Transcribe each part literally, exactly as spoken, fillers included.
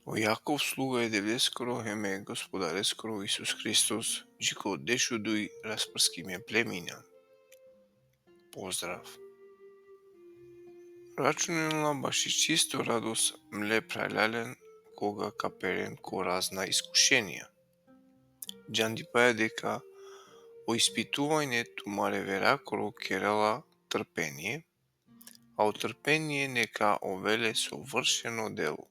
O Jakov sluga e Devleskoro hem e Gospodareskoro Isus Hristos, dži ko dešuduj rasprskime plemina. Pozdrav. Računela baši čisto radost mle phralalen, koga ka peren ko razna iskušenija. Džandipaja deka o ispituvanje tumare verakoro kerela trpenie, a o trpenie neka ovel le sovršeno delo,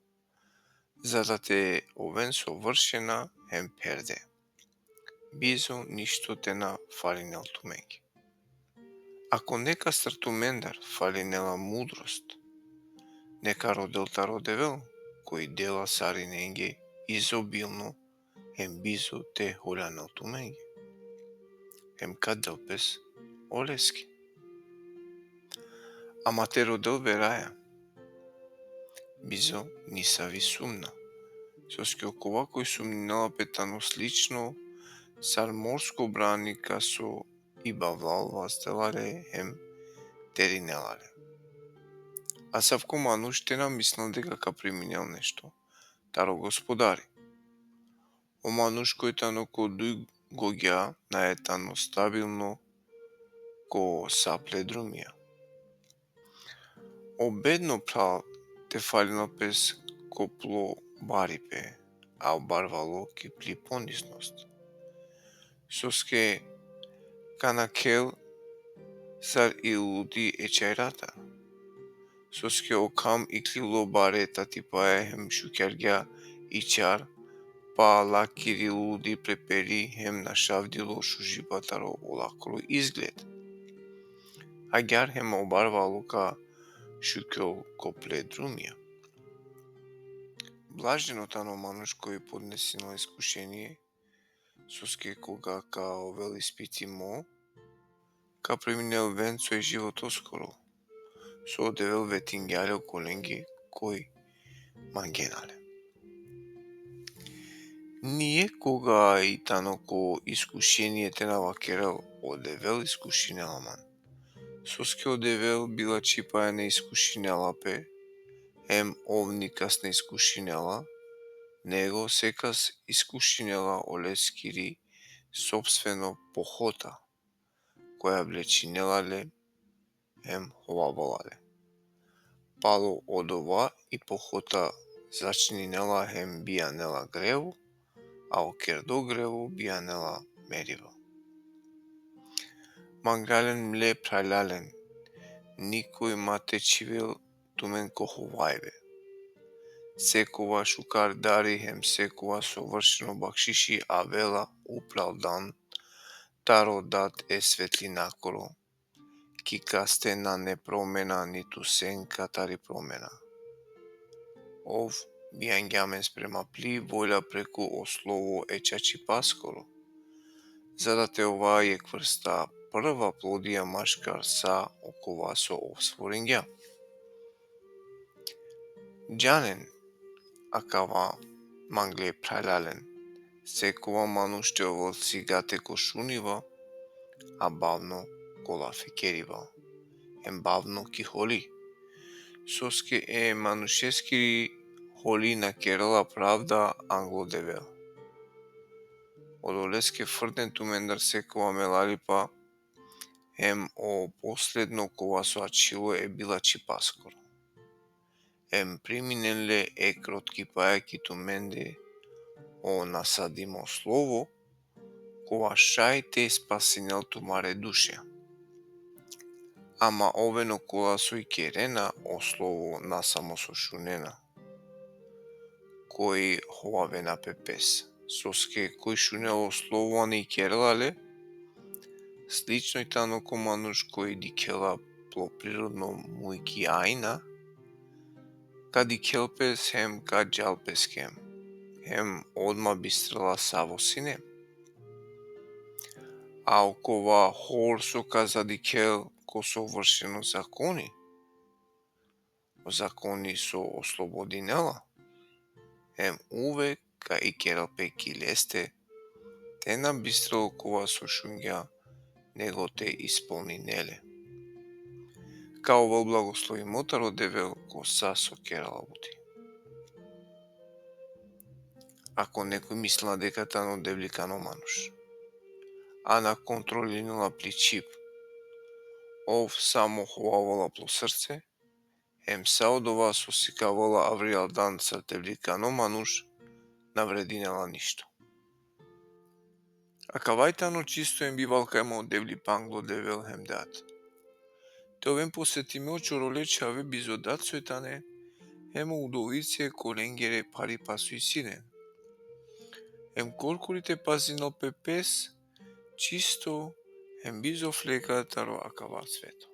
za da te oven sovršena hem perde. Bizo ništo te na falinel tumenge. Ako nekas tar tumendar falinela mudrost, neka rodel taro Devel, koj dela sarinenge izobilno, hem bizo te holjanel tumenge. Hem ka del pes oleske. Ama te rodel veraja, bizo nisavi sumna. Soske okova koj sumninela pe tano slično sar morsko brani, kaso i bavlal vazdela le hem terinela le. Asavko manuš te na mislinel deka ka priminel nešto taro Gospodari. O manuš koj tano ko duj gogja nae tano stabilno ko sa ple drumija. O bedno phral te falinel pes ko plo baripe, a o barvalo ki pli poniznost. Soske ka nakhel sar i ludi e čajrata. Soske o kham iklilo bare tatipaja hem šukjargja i čar, pa lakiri ludi preperi hem našavdilo šužiba taro olakoro izgled. Agjaar hem o barvalo ka šukel ko ple drumija. Blaženo tano manuš koj podnesinela iskušenie, soske koga ka ovel ispitimo, ka priminel venco e životoskoro, so o Devel vetingja le okolenge koj mangena le. Nijekh koga i tano ko iskušenie te na vakerel: O Devel iskušinela man. Soske o Devel bilačhipaja na iskušinela pe, hem ov nikas na iskušinela, nego sekas iskušinela oleskiri sopstveno pohota, koja vlečinela le hem hovavela le. Palo odova i pohota začninela hem bijanela grevo, a o kerdo grevo bijanela meriba. Manglalen mle phralalen, nikoj ma te čhivel tumen ko hovajbe. Sekova šukar dari hem sekova sovršeno bakšiši avela upral dan taro Dad e svetlinakoro, ki kaste nane promena nitu senka tari promena. Ov bijangja amen sprema pli volja preku o slovo e čačipaskoro, za da te ova jekh vrsta prva plodija maškar sa okova so ov stvoringja. Džanen akava, mangle phralalen, sekova manuš te ovel sigate ko šuniba, a bavno ko lafikeriba, hem bavno ki holi. Soske e manušeskiri holi na kerela pravda anglo Devel. Odoleske frden tumendar sekova melalipa, hem o posledno kova so ačhilo e bilačhipaskoro. Hem priminen le e krotkipaja ki tumende, o nasadimo slovo, kova šaj te spasinel tumare duše. Ama oven okola so ikerena o slovo, na samo so šunena, koj hovavena pe pes. Soske koj šunela o slovo a na ikerela le, slično i tano ko manuš koj dikhela plo prirodno muj ki ajna, ka dikhel pes hem ka džal pes khem, hem odma bistrela savo sine. A okova hor so ka zadikhel ko sovršeno zakoni, o zakoni so oslobodinela, hem uvek ka ikerel pe ki leste, te na bistrel okova so šungja, nego te ispolninel le. Ka ovel blagoslovimo taro Devel ko sa so kerela buti. ako nekoj mislina deka tano devlikano manuš. A na kontrolinela pli čhib. Ov samo hovavela plo srce, em sa odova so sikavela avrijaldan sar devlikano manuš, na vredinela ništo. Akava i tano čisto em bivalkajmo devlipanglo devel hem dad. Te oven posetime o čorole čhave bizo dad soj tane, hem o udovice kolengere pharipa soj sine. Em korkori te pazinel pe pes, čisto, em bizo fleka taro akava sveto.